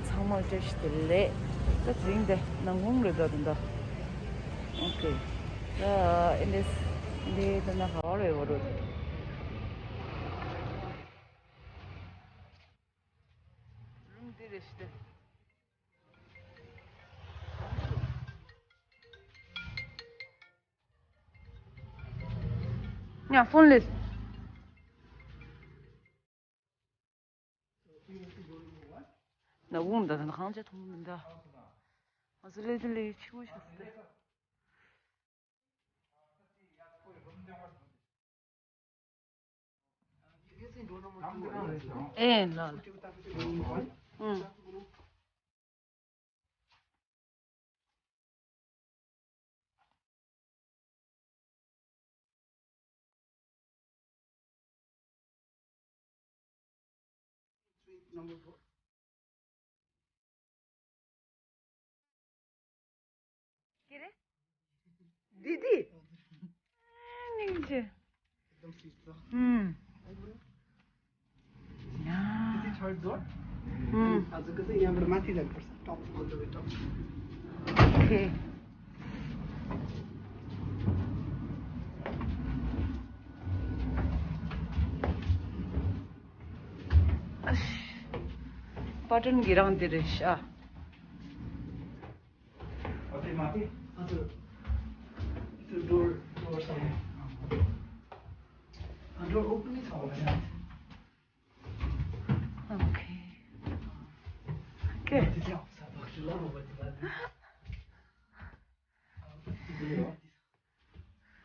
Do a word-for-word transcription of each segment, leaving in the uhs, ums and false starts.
ཚང་མ་བཀྲ་ཤིས་བདེ་ལེགས། ད་དེ་རིང་དེ་ནང་ཁུང་རེད་འདུག་དེ་འདྲ། ཨོ་ཁེ། ད་ཨེ་འདྲས་ཨེ་འདྲས་ད་ན་ག་བ་རེད་བ་རུ། རུམ་འདི་རེད་ཤི་ད། ཡ་ཕོན་ལས། ན་འུང་ད་ད་གང་ཅི་མཐོང་མི་འདའ། ང་ཚོ་ལས་དེ་ལས་ཆེ་བོ་ཤོར་སོང་། ཨེ་ལ་ལ། ཨང་། Number four. ཀྱེ་རེ། འདི་འདི། ཨ་ནི་ཅི། एकदम स्वीट छ। हम्म। या। This is third door। हम्म। हजुरको चाहिँ यहाँबाट माथि जानुपर्छ, top, all the way top। Okay. अश, बटन गिराउँदो रहेछ। अझै माथि? हजुर। त्यो डोर, डोर छ। अँ, डोर ओपन नै छ होला नि। ओके। ओके। त्यो चाहिँ आउँछ, ल, म बत्ती बाल्छु।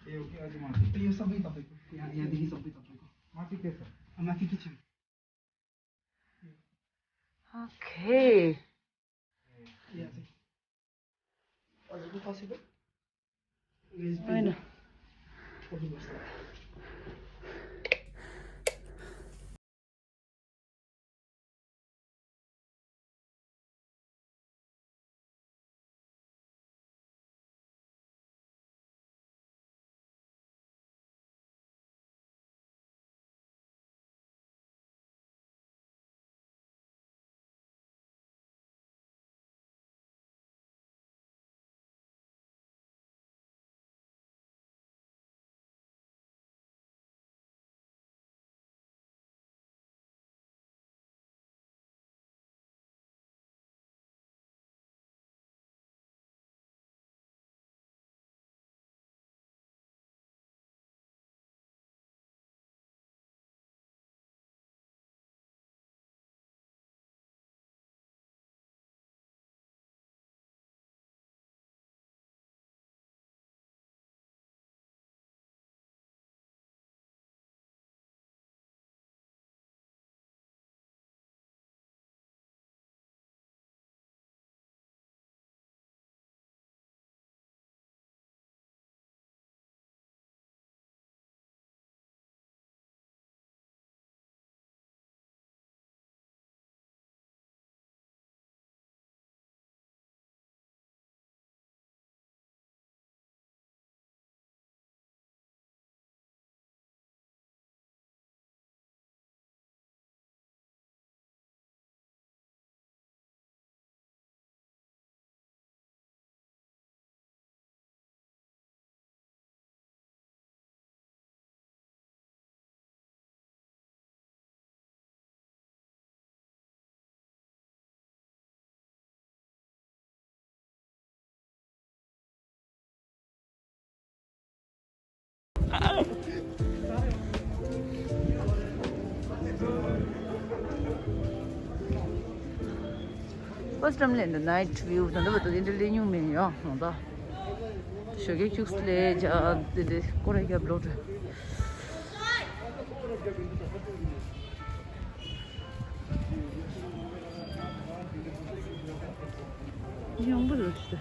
ए, ओके, अझै माथि। यो सबै तपाईँको, यहाँ, यहाँदेखि सबै तपाईँको। माथि के छ? अँ, माथि किचन। ओके। यहाँ चाहिँ। हजुरको possible? होइन। छोड्नुपर्छ। First time ལ་འདི་night view དང་འདི་བ་དང་འདི་འདྲ་ལེན་མྱོང་མེད་ཡང་ནང་ད། ཞོགས་ཀས་ཁྱུག་སླེ་ཇ་འདི་འདི་སྐོར་ར་རྒྱབ་ལོག་འགྲོ། ཡང་པོ་རེད་ཤི།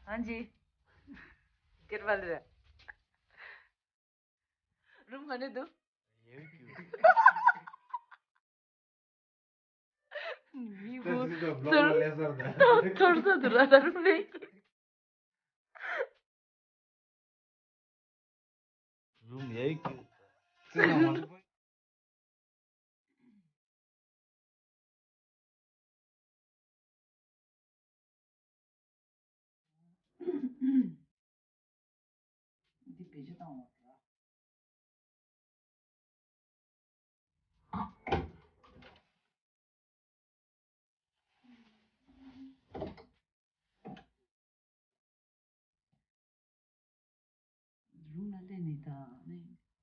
हाँ जी। गिरवाल रहा। रूम खाने दो। नींबू। थोड़ा सा दूर आता रूम में। रूम यही क्यों? འདི་བེད་སྤྱོད་བཏང་བ་རེད། རུམ་ལ་སླེབས་ནས་ད་ནི་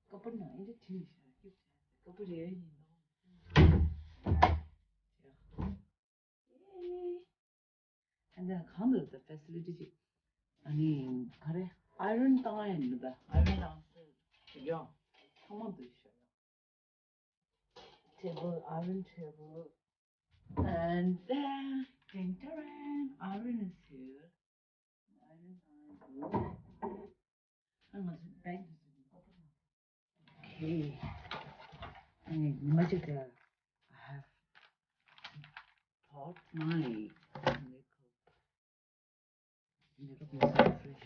ཀ་པར་ནང་ཨེ་འདྲ་བྲིས་ནས་བཞག་རྒྱུ་བྱས་ཀ་པར་རེ་ཡིན་ནོ། ཨེ། ཨ་འདི་གང་འདུག་ད་ཕེ་སི་ལི་ཊི་ཅིག་ཨ་ནི་ག་རེ་ཨའི་རོན་བཏང་ཡ་ཡིན་ནོ་ད་ཨའི་རོན་བཏང་སྲོལ་ཡོད། ཚང་མ་འདུག་ཤག table, iron table. And then, dun, dun, dun, iron is here. Iron, iron. And let's bag this in. Okay. And magic, uh, I have bought my makeup. Makeup is fresh.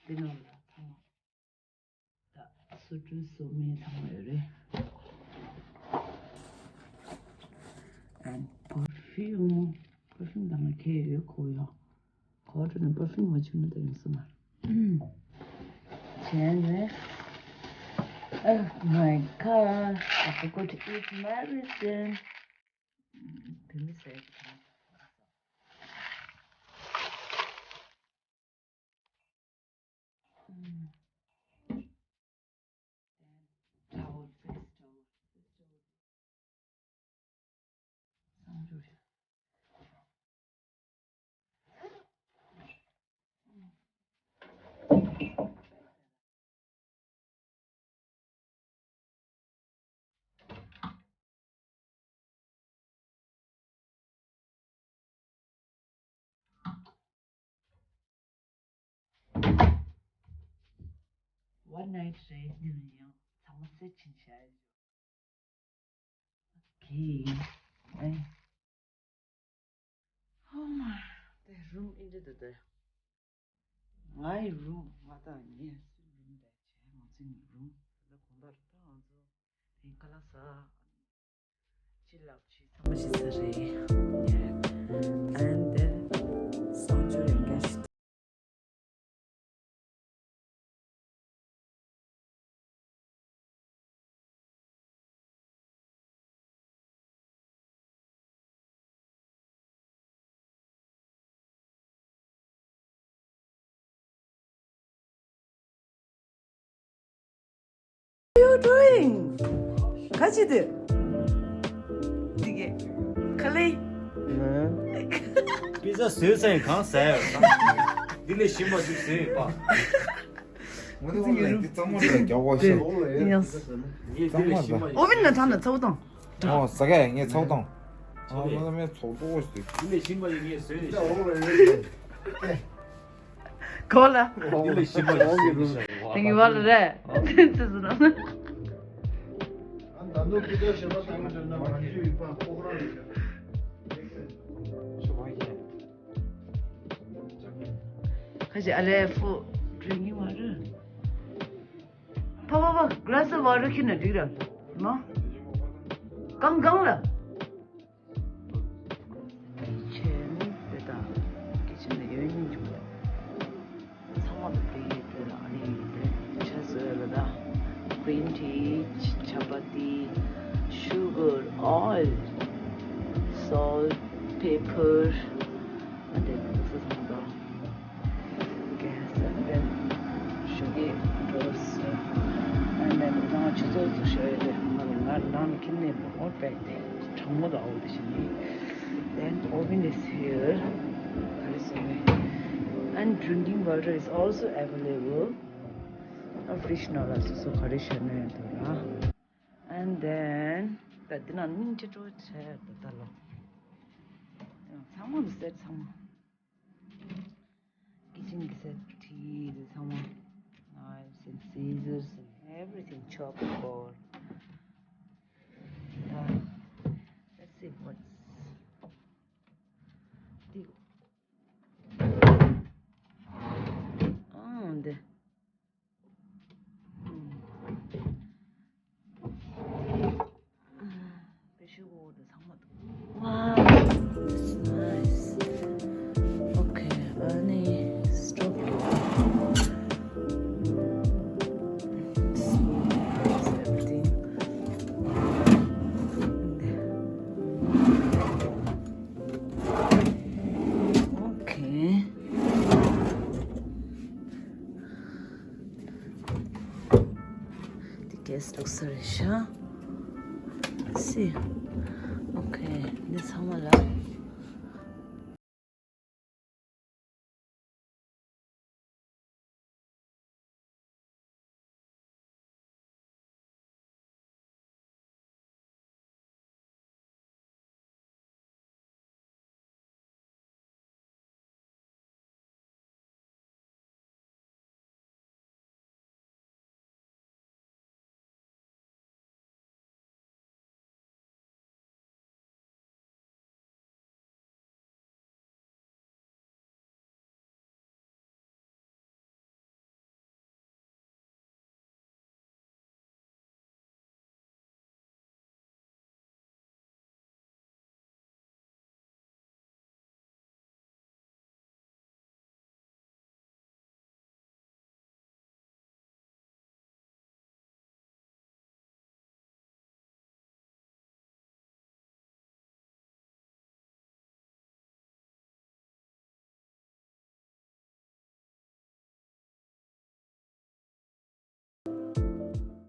འདི་ནང་ལ་ཐང་ད་སོ་བཀྲུ་སོ་སྨན་ཚང་མ་ཡོད་རེད། And perfume, perfume དང་ཁྱད་ཡོད་ཁོ་ཡོད། ཁོ་ཏྲ་ནི་པར་ཕིའུམ་མ་བྱུང་ན་ད་ཡོང་ས་མ་རེད། བྱས་ནས། Oh my God, I forgot to eat medicine. དེ་ནི་ཟས་ཀྱི་དང་། Towel, face towel, face towel. One night stand ནི་ཡང་ཚང་མ་སེ་ཆིན་ཤ་ཡ། Okay. ཨེ། Oh my. དེ་རུམ་ཨིན་ཏྲི་དུ་དེ། ངའི་རུམ་ང་དང་ངའི་སུའི་རུམ་དེ་བྱས་ང་ཚོའི་རུམ་དེ་གོང་ལྟར་ད་ང་ཚོ་དེ་ཁ་ལག་ཟ། ཅི་ལབ་ཅི་ཚང་མ་ཞིག་ཟ་རེད། And then གསང་སྤྱོད་ཡོད་མཁན་ཞིག What are you doing? ག་ཅི་དེ། འདི་གི་ཁ་ལེ། པི་ཛ་བཟོས་ཚར་ཡིན་གང་ཟ་ཡ་ཡོད་ས། འདི་ལས་ཞིམ་པ་ཅིག་བཟོས་ཡོད་པ། ངོ་ནས་འོ་ལ་འདི་གཙང་མ་འདྲ་རྒྱག་པ་ཤ། ཡང་འདི་ལས་ཞིམ་པ་ཡིན། ཨོ་ཝེན་ལ་ཐང་ན་ཚ་བོ་དང་། ཨོ་ཟ་ག་ངས་ཚ་བོ་དང་། ཨོ་ལ་མེད་ཚོགས་གཏོགས་ཤིག་འདི་ལས་ཞིམ་པ་ཡིན་ངས་བཟོས་ནས་ཤ། གོ་ལ། འདི་ལས་ཞིམ་པ་ཡིན་ཟེར་ནས་ཤ། དེ་གི་བ་ལ་རེད། དེ་ཚོ་ཟེར་ན། ཨ་ད་ནོ་ཀི་ད་ཞེ་པ་ད་ཡོད་ན་ང་ཚོའི་ཡུལ་པ་ཁོག་རང་རེད། ཁ་ཅིག་ཨ་ལེ་ཧྥུ་ཌི་རིང་གིང་ཝ་ཊར། ཕ་ཕ་ཕ་གི་ལ་སི་ཝ་ཊར་ཁྱེར་ན་འགྲིག་ར། མ། གང་གང་ལ། ཆེན་དེ་དང་ཀི་ཆེན་ནས་ཡོད་སྙིང་རྗེ་མོ། ཚང་མ་དེ་དེ་ལ་ཨ་ནི་དེ་ཆ་ཟོས་ལ་ད། Green tea, chapati, sugar, oil, salt, pepper. ཨ་དེ་ཚོ་ཚང་མ་ད། Gas and then ཞོགས་ཀས་འགྲོ་སོང་། And then ང་ཆུ་ཚོད་ཚོ་ཤོར་ཡོད་དེ་ང་ལ་ང་ནང་ནས་ཁྱིམ་ནས་མོ་ཊ་པེག་དེ་གྲང་མོ་དང་འོ་དེ་བྱས་ནས། Then oven is here. ག་རེ་ཟེར་ནས། And drinking water is also available. ཨ་ཕི་རིཇ་ནང་ལ་སོ་སོ་ག་རེ་བཞག་ན་ཡང་འདུག་ལ། And then ད་འདི་ནང་སྙིང་རྗེ་སྤྲོ་བྱས་ད་ལྟ་ལོ། ཚང་མ་མི་སེར་ཚང་མ། Kitchen གི་སེ་ཊི་དེ་ཚང་མ། Knives and scissors and everything, chopper. Uh, let's see what's the oh, the. Pressure cooker དང་ཚང་མ་འདུག Wow, that's nice. Okay, ཨ་ནི་stove. Everything. Okay. འདི་gas ལུགས་སྲོལ་རེད་ཤག See. Okay, འདི་ཚང་མ་ལ་